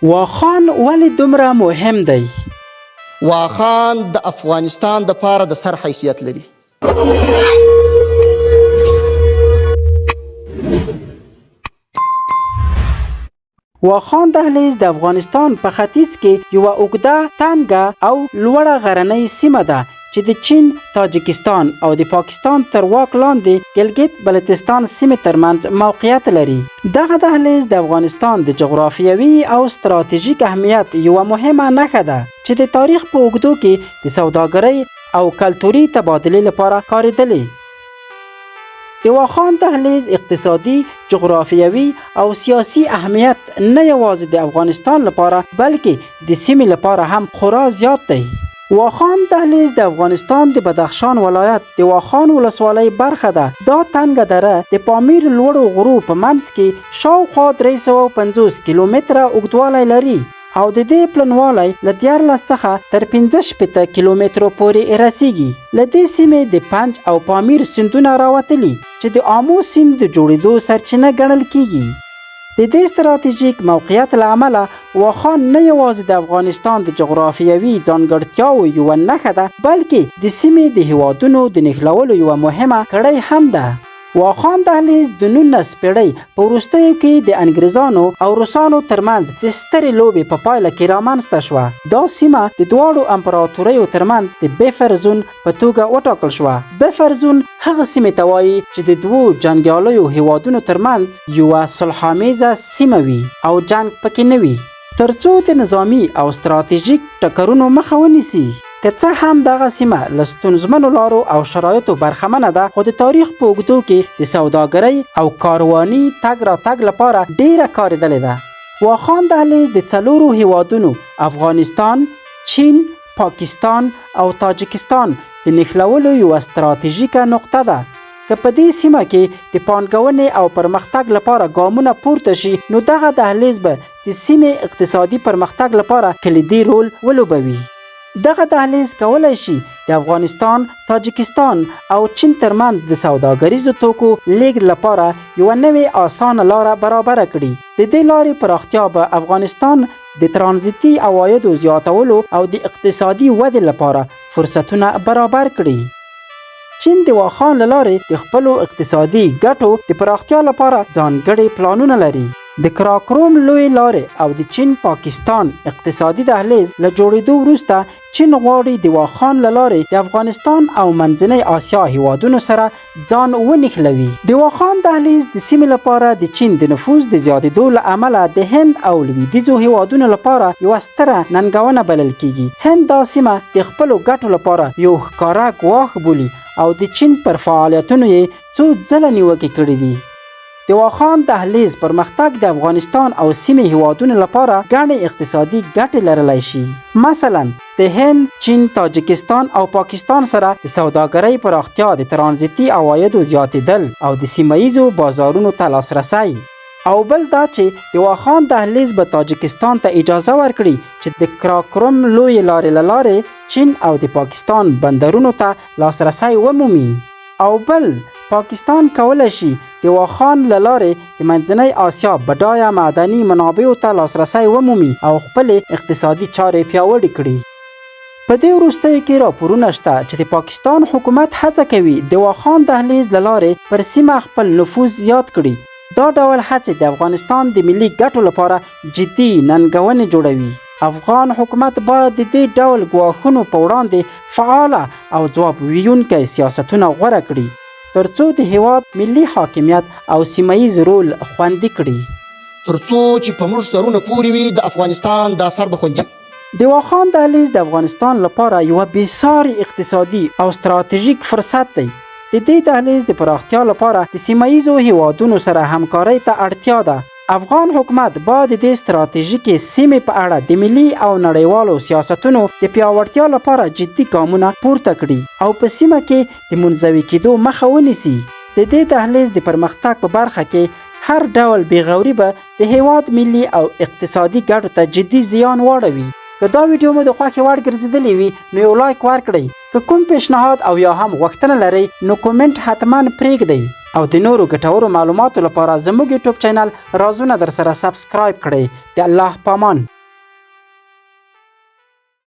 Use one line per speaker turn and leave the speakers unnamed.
واخان ولې دومره مهم دی؟
واخان د افغانستان د پاره د سر حیثیت لري.
واخان دهلیز د افغانستان په ختیځ کې یوه اوږده، تنګه او لوړه غرنۍ سیمه ده چې د چین، تاجکستان او د پاکستان تر واک لاندې ګلګت بلتستان سیمې ترمنځ موقعیت لري. دغه دهلیز د افغانستان د جغرافیوي او ستراتیژیک اهمیت یوه مهمه نښه ده چې د تاریخ په اوږدو کې د سوداګرۍ او کلتوري تبادلې لپاره کارېدلې. د واخان دهلیز اقتصادي، جغرافیوي او سیاسي اهمیت نه یوازې د افغانستان لپاره بلکې د سیمې لپاره هم خورا زیات دی. واخان دهلیز د افغانستان د بدخشان ولایت د واخان ولسوالۍ برخه ده. دا تنګه دره د پامیر لوړو غرو په منځ کې شاوخوا 350 کیلومتره اوږدوالی لري او د دې پلنوالی له 13 څخه تر 65 کیلومترو پورې رسیږي. له دې سیمې د پنج او پامیر سیندونه راوتلي چې د آمو سیند د جوړېدو سرچینه ګڼل کیږي. د دې ستراتیژیک موقعیت له امله واخان نه یوازې د افغانستان د جغرافیوي ځانګړتیاوو یوه نښه ده، بلکې د سیمې د هیوادونو د نښلولو یوه مهمه کړۍ هم ده. واخان دهلیز د 19 پیړۍ په وروستیو کې د انګریزانو او روسانو ترمنځ د سترې لوبې په پایله کې رامنځته شوه. دا سیمه د دواړو امپراتوریو ترمنځ د بفر زون په توګه وټاکل شوه. بفر زون هغه سیمې ته وایي چې د دوو جنګیالیو هیوادونو ترمنځ یوه صلحآمیزه سیمه وي او جنګ پکې نه وي، ترڅو د نظامي او ستراتیژیک ټکرونو مخه ونیسي. که څه هم دغه سیمه له ستونزمنو لارو او شرایطو برخمنه ده، خو د تاریخ په اوږدو کې د سوداګرۍ او کارواني تګ راتګ لپاره ډیره کارېدلې ده. واخان دهلیز د څلورو هیوادونو افغانستان، چین، پاکستان او تاجکستان د نښلولو یوه ستراتیژیکه نقطه ده. که په دې سیمه کې د پانګونې او پرمختګ لپاره ګامونه پورته شي، نو دغه دهلیز به د سیمې اقتصادي پرمختګ لپاره کلیدي رول ولوبوي. دغه دهلیز کولی شي د افغانستان، تاجکستان او چین ترمنځ د سوداګریزو توکو لیږد لپاره یوه نوې اسانه لاره برابره کړي. د دې لارې پراختیا به افغانستان د ترانزیتي عوایدو زیاتولو او د اقتصادي ودې لپاره فرصتونه برابر کړي. چین د واخان له لارې د خپلو اقتصادي ګټو د پراختیا لپاره ځانګړي پلانونه لري. د کراکروم لویې لارې او د چین پاکستان اقتصادي دهلیز له جوړېدو وروسته چین غواړي د واخان له لارې د افغانستان او منځنۍ آسیا هیوادونو سره ځان ونښلوي. د واخان دهلیز د سیمې لپاره د چین د نفوذ د زیاتېدو له امله د هند او لویدیځو هیوادونو لپاره یوه ستره ننګونه بلل کیږي. هند دا سیمه د خپلو ګټو لپاره یو ښکاره ګواښ بولي او د چین پر فعالیتونو یې څو ځله نیوکې کړې دي. د واخان دهلیز پرمختګ د افغانستان او سیمې هیوادونو لپاره ګڼې اقتصادي ګټې لرلی شي. مثلا د هند، چین، تاجکستان او پاکستان سره د سوداګرۍ پراختیا، د ترانزیتي عوایدو زیاتېدل او د سیمه ییزو بازارونو ته لاسرسی. او بل دا چې د واخان دهلیز به تاجکستان ته اجازه ورکړي چې د کراکروم لویې لارې له لارې چین او د پاکستان بندرونو ته لاسرسی ومومي. او بل پاکستان کولی شي د واخان له لارې د منځنۍ آسیا بډایه معدني منابعو ته لاسرسی ومومي او خپلې اقتصادي چارې پیاوړې کړي. په دې وروستیو کې راپورونه شته چې د پاکستان حکومت هڅه کوي د واخان دهلیز له لارې پر سیمه خپل نفوذ زیات کړي. دا ډول هڅې د افغانستان د ملي ګټو لپاره جدي ننګونې جوړوي. افغان حکومت باید د دې ډول ګواښونو په وړاندې فعاله او ځواب ویونکی سیاستونه غوره کړي، ترڅو د هیواد ملي حاکمیت او سیمه ییز رول خوندي کړي.
تر څو چې په موږ سرونه پورې وي، د افغانستان دا سر به خوندي وي.
د واخان دهلیز د افغانستان لپاره یوه بې ساري اقتصادي او ستراتیژیک فرصت دی. د دې دهلیز د پراختیا لپاره د سیمه ییزو هیوادونو سره همکارۍ ته اړتیا ده. افغان حکومت باید د دې ستراتیژیکې سیمې په اړه د ملي او نړیوالو سیاستونو د پیاوړتیا لپاره جدي ګامونه پورته کړي او په سیمه کې د منزوي کېدو مخه ونیسي. د دې دهلیز د پرمختګ په برخه کې هر ډول بېغوري به د هېواد ملي او اقتصادي ګټو ته جدي زیان واړوي. که دا ویډیو مو د خوښې وړ ګرځېدلې وي نو یو لایک ورکړئ. که کوم پیشنهاد او یا هم غوښتنه لرئ نو کومنټ حتما پرېږدئ. او د نورو ګټورو معلوماتو لپاره زموږ یوټیوب چینل رازونه در سره سبسکرایب کړئ. د الله پامان.